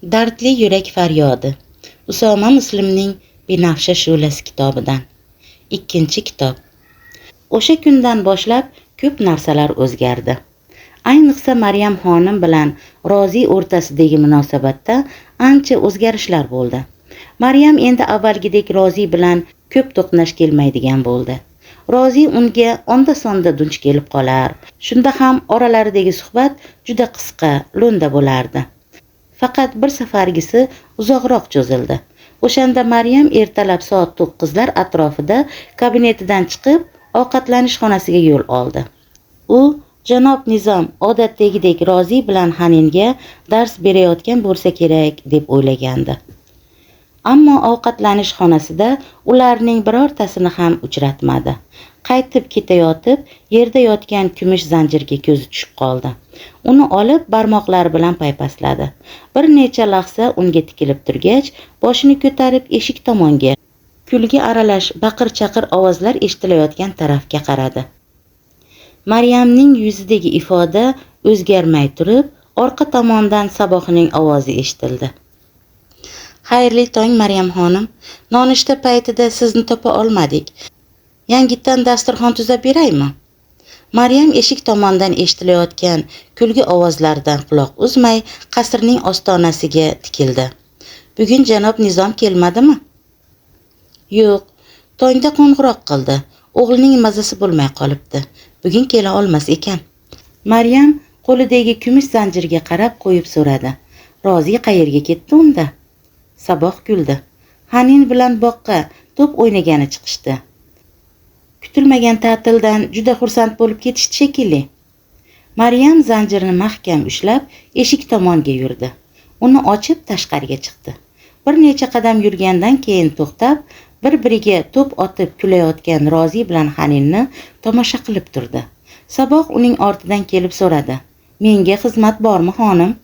Dardli yurak faryodi. Usoma Muslimning Binafsha shu'lasi kitobidan. Ikkinchi kitob. O'sha kundan boshlab ko'p narsalar o'zgardi. Ayniqsa Maryam xonim bilan Rozi o'rtasidagi munosabatda ancha o'zgarishlar bo'ldi. Maryam endi avvalgidek Rozi bilan ko'p to'qnash kelmaydigan bo'ldi. Rozi unga onda-sonda dunch kelib qolar. Shunda ham oralaridagi suhbat juda qisqa, lo'nda bo'lardi. Faqat bir safargisi uzoqroq cho'zildi. O'shanda Maryam ertalab soat 9lar atrofida kabinetidan chiqib, ovqatlanish xonasiga yo'l oldi. U janob Nizom odatdagidek Rozi bilan Haninga dars berayotgan bo'lsa kerak deb o'ylagandi. Ammo ovqatlanish xonasida ularning birortasini ham uchratmadi. Qaytib ketayotib, yerda yotgan kumush zanjirga ko'zi tushib qoldi. Uni olib barmoqlari bilan paypasladi. Bir necha lahza unga tikilib turgach, boshini ko'tarib eshik tomonga, kulgi aralash baqir-chaqir ovozlar eshitilayotgan tarafga qaradi. Maryamning yuzidagi ifoda o'zgarmay turib, orqa tomondan Sabohning ovozi eshitildi. Xayrli tong Maryam xonim. Nonushta paytida sizni topa olmadik. Yangitdan dasturxon tuzab beraymi? Maryam eshik tomondan eshitilayotgan kulgi ovozlaridan quloq uzmay qasrning ostonasiga tikildi. Bugun janob Nizom kelmadimi? Yo'q, tongda qo'ng'iroq qildi. O'g'lining mazasi bo'lmay qolibdi. Bugun kela olmas ekan. Maryam qo'lidagi kumush zanjirga qarab qo'yib so'radi. Rozi qayerga ketdi unda? Saboh kuldi. Hanin bilan boqqa to'p o'ynagani chiqishdi. Kutilmagan ta'tildan juda xursand bo'lib ketishdi shekilli. Maryam zanjirni mahkam ushlab eshik tomonga yurdi. Uni ochib tashqariga chiqdi. Bir necha qadam yurgandan keyin to'xtab, bir-biriga to'p otib kulayotgan Rozi bilan Haninni tomosha qilib turdi. Saboh uning ortidan kelib so'radi. Menga xizmat bormi, xonim?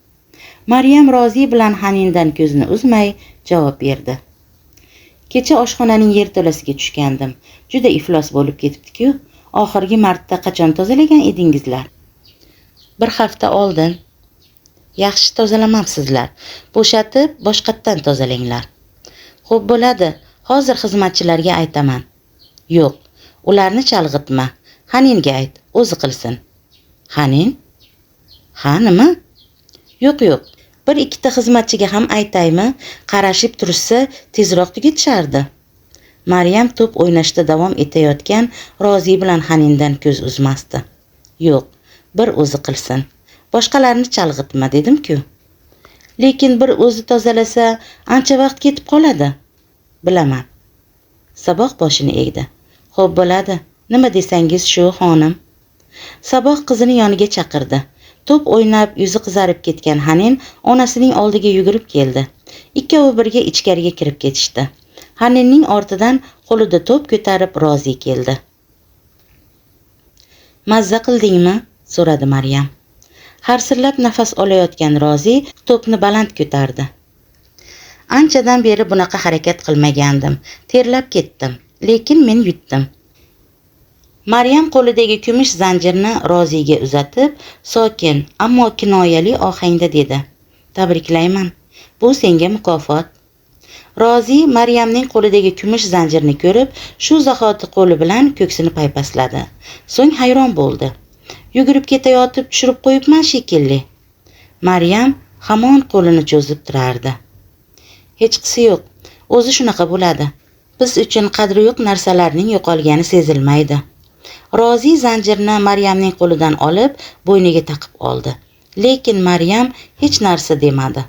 Maryam Rozi bilan Hanindan ko'zini uzmay javob berdi. Kecha oshxonaning yerto'lasiga tushgandim. Juda iflos bo'lib ketibdi-ku. Oxirgi marta qachon tozalagan edingizlar? Bir hafta oldin. Yaxshi tozalamabsizlar. Bo'shatib, boshqatdan tozalanglar. Xo'p bo'ladi. Hozir xizmatchilarga aytaman. Yo'q, ularni chalg'itma. Haninga ayt, o'zi qilsin. Hanin? Ha, nima? Yo'q, yo'q. Bir ikkita xizmatchiga ham aytaymi? Qarashib turishsa, tezroq tugatishardi. Maryam to'p o'ynashda davom etayotgan Rozi bilan Hanindan ko'z uzmasdi. Yo'q, bir o'zi qilsin. Boshqalarni chalg'itma dedim-ku. Lekin bir o'zi tozalasa, ancha vaqt ketib qoladi. Bilaman. Saboh boshini egdi. Xo'p bo'ladi. Nima desangiz shu, xonim. Saboh qizini yoniga chaqirdi. To'p o'ynab yuzi qizarib ketgan Hanin onasining oldiga yugurib keldi. Ikkovi birga ichkariga kirib ketishdi. Haninning ortidan qo'lida to'p ko'tarib Rozi keldi. Mazza qildingmi? So'radi Maryam. Harsillab nafas olayotgan Rozi to'pni baland ko'tardi. Anchadan beri bunaqa harakat qilmagandim. Terlab ketdim, lekin men yutdim. Maryam qo'lidagi kumush zanjirni Roziga uzatib, sokin, ammo kinoyali ohangda dedi: "Tabriklayman. Bu senga mukofot." Rozi Maryamning qo'lidagi kumush zanjirni ko'rib, shu zahoti qo'li bilan ko'ksini paypasladi. So'ng hayron bo'ldi. Yugurib ketayotib tushirib qo'yibman shekilli. Maryam hamon qo'lini cho'zib turardi. Hechqisi yo'q. O'zi shunaqa bo'ladi. Biz uchun qadri yo'q narsalarning yo'qolgani sezilmaydi. Rozi zanjirni Maryamning qo'lidan olib, bo'yniga taqib oldi. Lekin Maryam hech narsa demadi.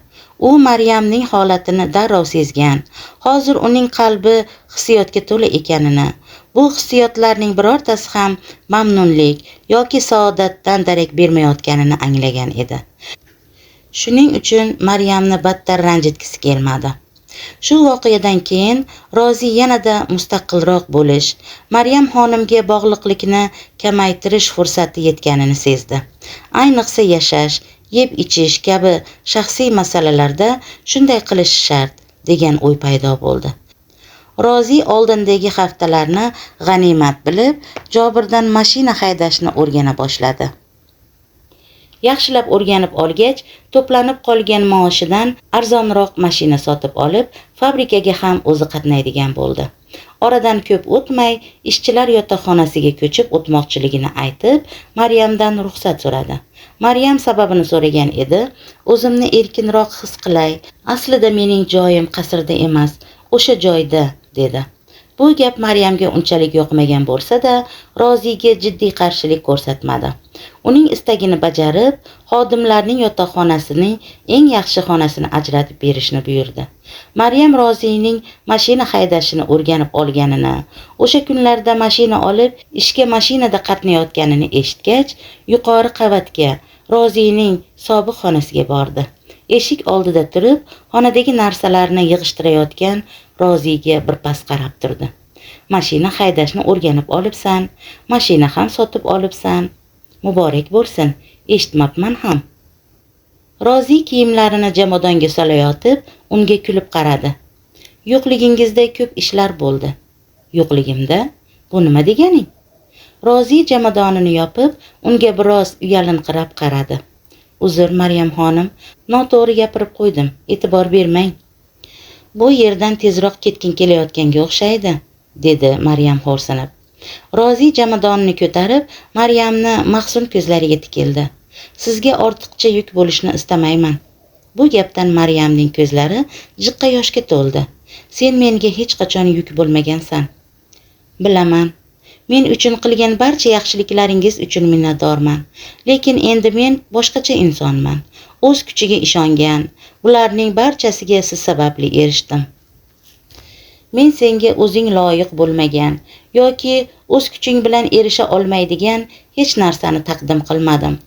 U Maryamning holatini darrov sezgan. Hozir uning qalbi hissiyotga to'la ekanini, bu hissiyotlarning birortasi ham mamnunlik yoki saodatdan darak bermayotganini anglagan edi. Shuning uchun Maryamni battar ranjitgisi kelmadi. Shu voqeadan keyin Rozi yanada mustaqilroq bo'lish, Maryam xonimga bog'liqlikni kamaytirish fursati yetganini sezdi. Ayniqsa yashash, yeb ichish kabi shaxsiy masalalarda shunday qilish shart degan o'y paydo bo'ldi. Rozi oldindagi haftalarni g'animat bilib, Jobirdan mashina haydashni o'rgana boshladi. Yaxshilab o'rganib olgach, to'planib qolgan maoshidan arzonroq mashina sotib olib, fabrikaga ham o'zi qatnaydigan bo'ldi. Oradan ko'p o'tmay, ishchilar yotoqxonasiga ko'chib o'tmoqchiligini aytib, Maryamdan ruxsat so'radi. Maryam sababini so'ragan edi. O'zimni erkinroq his qilay. Aslida mening joyim qasrda emas, o'sha joyda, dedi. Bu gap Maryamga unchalik yoqmagan bo'lsa-da, Roziyga jiddiy qarshilik ko'rsatmadi. Uning istagini bajarib, xodimlarning yotoqxonasining eng yaxshi xonasini ajratib berishni buyurdi. Maryam Roziyning mashina haydashini o'rganib olganini, o'sha kunlarda mashina olib, ishga mashinada qatnayotganini eshitgach, yuqori qavatga, Roziyning sobiq xonasiga bordi. Eshik oldida turib, xonadagi narsalarni yig'ishtirayotgan Roziyga birpas qarab turdi. Mashina haydashni o'rganib olibsan, mashina ham sotib olibsan. Muborak bo'lsin, eshitmabman ham. Roziy kiyimlarini jomadonga solayotib, unga kulib qaradi. Yo'qligingizda ko'p ishlar bo'ldi. Yo'qligimda? Bu nima deganing? Roziy jomadonini yopib, unga biroz uyalinqirab qaradi. Uzr, Maryam xonim, noto'g'ri gapirib qo'ydim, e'tibor bermang. Bu yerdan tezroq ketging kelayotganga o'xshaydi, dedi Maryam xo'rsinib. Roziy jomadonini ko'tarib, Maryamni mahzun ko'zlariga tikildi. Sizga ortiqcha yuk bo'lishni istamayman. Bu gapdan Maryamning ko'zlari jiqqa yoshga to'ldi. Sen menga hech qachon yuk bo'lmagansan. Bilaman. Men uchun qilgan barcha yaxshiliklaringiz uchun minnatdorman. Lekin endi men boshqacha insonman. O'z kuchiga ishongan. Bularning barchasiga siz sababli erishdim. Men senga o'zing loyiq bo'lmagan yoki o'z kuching bilan erisha olmaydigan hech narsani taqdim qilmadim.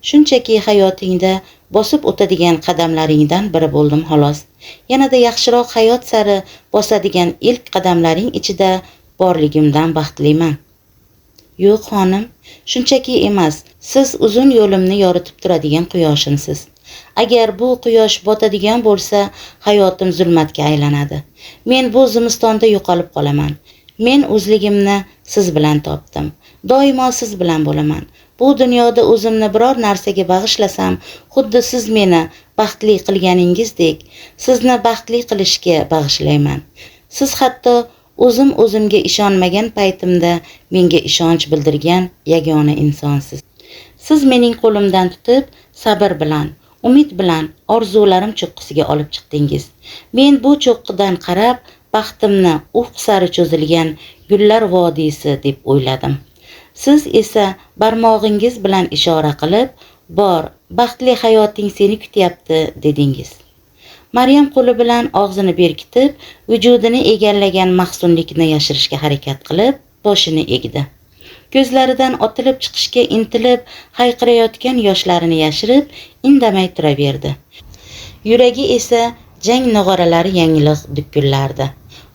Shunchaki hayotingda bosib o'tadigan qadamlaringdan biri bo'ldim xolos. Yanada yaxshiroq hayot sari bosadigan ilk qadamlaring ichida borligimdan baxtliman. Yo'q xonim, shunchaki emas, siz uzun yo'limni yoritib turadigan quyoshimsiz. Agar bu quyosh botadigan bo'lsa, hayotim zulmatga aylanadi. Men bu zimistonda yo'qolib qolaman. Men o'zligimni siz bilan topdim. Doimo siz bilan bo'laman. Bu dunyoda o'zimni biror narsaga bag'ishlasam, xuddi siz meni baxtli qilganingizdek, sizni baxtli qilishga bag'ishlayman. Siz hatto o'zim o'zimga ishonmagan paytimda menga ishonch bildirgan yagona insonsiz. Siz mening qo'limdan tutib, sabr bilan, umid bilan orzularim cho'qqisiga olib chiqdingiz. Men bu cho'qqidan qarab, baxtimni ufq sari cho'zilgan gullar vodiysi deb o'yladim. Siz esa barmog'ingiz bilan ishora qilib, bor, baxtli hayoting seni kutyapti dedingiz. Maryam qo'li bilan og'zini berkitib, vujudini egallagan mahzunlikni yashirishga harakat qilib, boshini egdi. Ko'zlaridan otilib chiqishga intilib, hayqirayotgan yoshlarini yashirib, indamay turaverdi. Yuragi esa jang nog'oralari yangliq dukkullardi.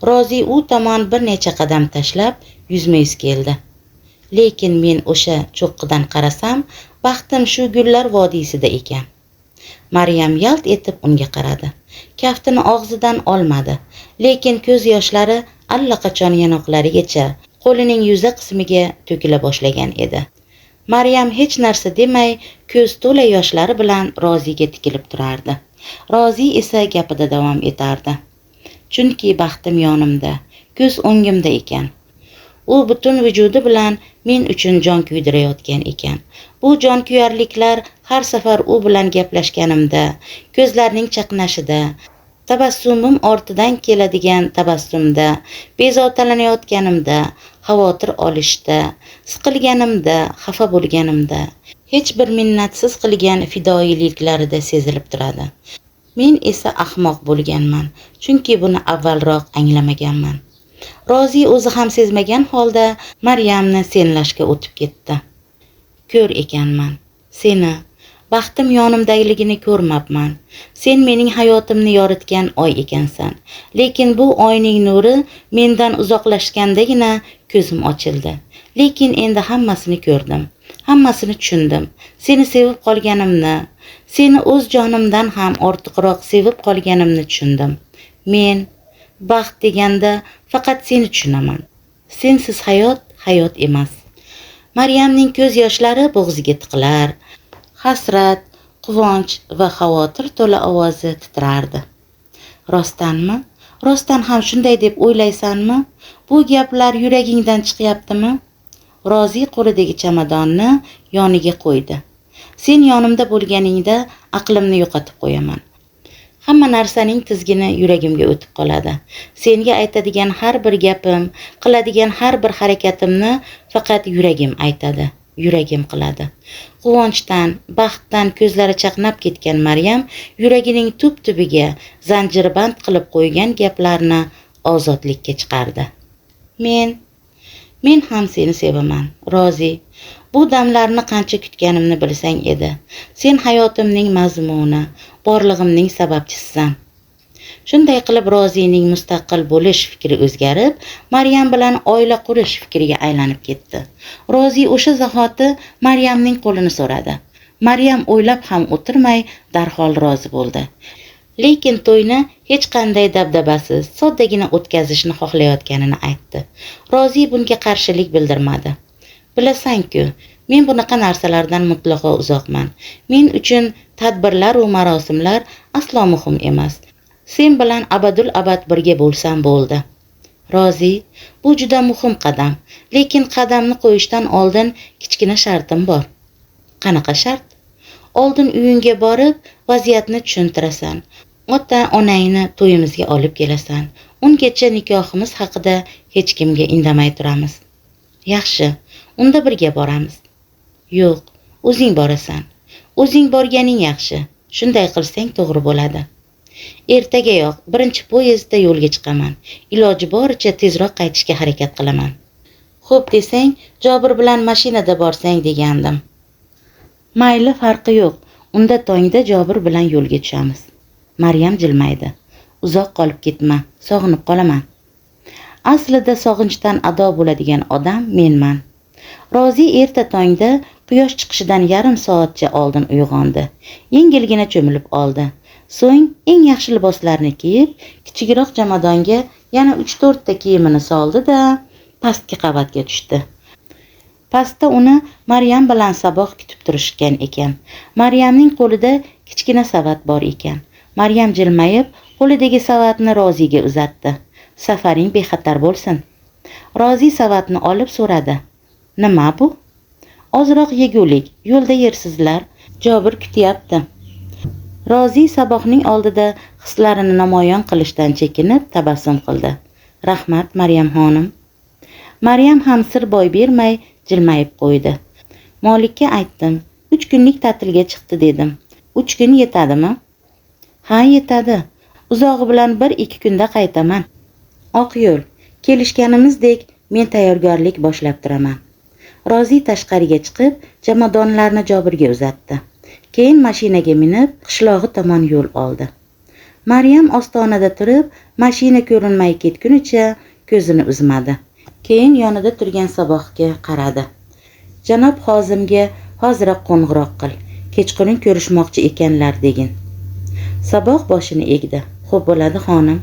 Roziy u tomon bir necha qadam tashlab, yuzma-yuz keldi. Lekin men o'sha cho'qqidan qarasam, baxtim shu gullar vodiysida ekan. Maryam yalt etib unga qaradi. Kaftini og'zidan olmadi, lekin ko'z yoshlari allaqachon yanoqlarigacha qo'lining yuza qismiga to'kila boshlagan edi. Maryam hech narsa demay, ko'z to'la yoshlari bilan Roziyga tikilib turardi. Roziy esa gapida davom etardi. Chunki baxtim yonimda, ko'z o'ngimda ekan. U butun vujudi bilan men uchun jon kuydirayotgan ekan. Bu jonkuyarliklar har safar u bilan gaplashganimda, ko'zlarning chaqnashida, tabassumim ortidan keladigan tabassumda, bezovtalanayotganimda, xavotir olishda, siqilganimda, xafa bo'lganimda, hech bir minnatsiz qilgan fidoyiliklarida sezilib turadi. Men esa ahmoq bo'lganman, chunki buni avvalroq anglamaganman. Roziy o'zi ham sezmagan holda Maryamni senlashga o'tib ketdi. Ko'r ekanman, seni, baxtim yonimdagiligini ko'rmabman. Sen mening hayotimni yoritgan oy ekansan. Lekin bu oyning nuri mendan uzoqlashgandagina ko'zim ochildi. Lekin endi hammasini ko'rdim. Hammasini tushundim. Seni sevib qolganimni, seni o'z jonimdan ham ortiqroq sevib qolganimni tushundim. Men baxt deganda faqat seni tushunaman. Sensiz hayot hayot emas. Maryamning ko'z yoshlari bo'g'ziga tiqilar. Hasrat, quvonch va xavotir to'la ovozi titrardi. Rostdanmi? Rostdan ham shunday deb o'ylaysanmi? Bu gaplar yuragingdan chiqyaptimi? Rozi qo'lidagi chamadonni yoniga qo'ydi. Sen yonimda bo'lganingda aqlimni yo'qotib qo'yaman. Hamma narsaning tizgini yuragimga o'tib qoladi. Senga aytadigan har bir gapim, qiladigan har bir harakatimni faqat yuragim aytadi, yuragim qiladi. Quvonchdan, baxtdan ko'zlari chaqnab ketgan Maryam yuragining tub-tubiga zanjirband qilib qo'ygan gaplarni ozodlikka chiqardi. Men ham seni sevaman, Rozi. Bu damlarni qancha kutganimni bilsang edi. Sen hayotimning mazmuni, borlig'imning sababchisisan. Shunday qilib Rozining mustaqil bo'lish fikri o'zgarib, Maryam bilan oila qurish fikriga aylanib ketdi. Rozi o'sha zahoti Maryamning qo'lini so'radi. Maryam o'ylab ham o'tirmay darhol rozi bo'ldi. Lekin to'yni hech qanday dabdabasiz, soddagina o'tkazishni xohlayotganini aytdi. Rozi bunga qarshilik bildirmadi. Bilasan-ku, men bunaqa narsalardan mutlaqo uzoqman. Men uchun tadbirlar va marosimlar aslo muhim emas. Sen bilan abadul abad birga bo'lsam bo'ldi. Rozi, bu juda muhim qadam, lekin qadamni qo'yishdan oldin kichkina shartim bor. Qanaqa shart? Oldin uyingga borib, vaziyatni tushuntirasan. Ota-onangni to'yimizga olib kelasan. Ungacha nikohimiz haqida hech kimga indamay turamiz. Yaxshi, unda birga boramiz. Yo'q, o'zing borasan. O'zing borganing yaxshi. Shunday qilsang to'g'ri bo'ladi. Ertagayoq birinchi poyezdda yo'lga chiqaman. Iloji boricha tezroq qaytishga harakat qilaman. Xo'p desang, Jobir bilan mashinada borsang degandim. Mayli, farqi yo'q. Unda tongda Jobir bilan yo'lga tushamiz. Maryam jilmaydi. Uzoq qolib ketma, sog'inib qolaman. Aslida sog'inchdan ado bo'ladigan odam menman. Rozi erta tongda quyosh chiqishidan yarim soatcha oldin uyg'ondi. Yengilgina cho'milib oldi. So'ng eng yaxshi liboslarni kiyib, kichikroq chamadonga yana 3-4 ta kiyimini soldi-da, pastki qavatga tushdi. Pastda uni Maryam bilan Saboh kutib turishgan ekan. Maryamning qo'lida kichkina savat bor ekan. Maryam jilmayib, qo'lidagi savatni Roziga uzatdi. Safaring bexatar bo'lsin. Rozi savatni olib so'radi. Nima bu? Ozroq yegulik, yo'lda yersizlar. Jobir kutyapti. Rozi Sabohning oldida hislarini namoyon qilishdan chekinib tabassum qildi. Rahmat, Maryam xonim. Maryam ham sir boy bermay jilmayib qo'ydi. Molikka aytdim, 3 kunlik ta'tilga chiqdi dedim. 3 kun yetadimi? Ha, yetadi. Uzog'i bilan 1-2 kunda qaytaman. Oq yo'l. Kelishganimizdek men tayyorgarlik boshlab turaman. Rozi tashqariga chiqib, chamadonlarni Jobirga uzatdi. Keyin mashinaga minib, qishlog'i tomon yo'l oldi. Maryam ostonada turib, mashina ko'rinmay ketgunicha ko'zini uzmadi. Keyin yonida turgan Sabohga qaradi. Janob Hozimga hoziroq qo'ng'iroq qil. Kechqurun ko'rishmoqchi ekanlar degin. Saboh boshini egdi. Xo'p bo'ladi, xonim.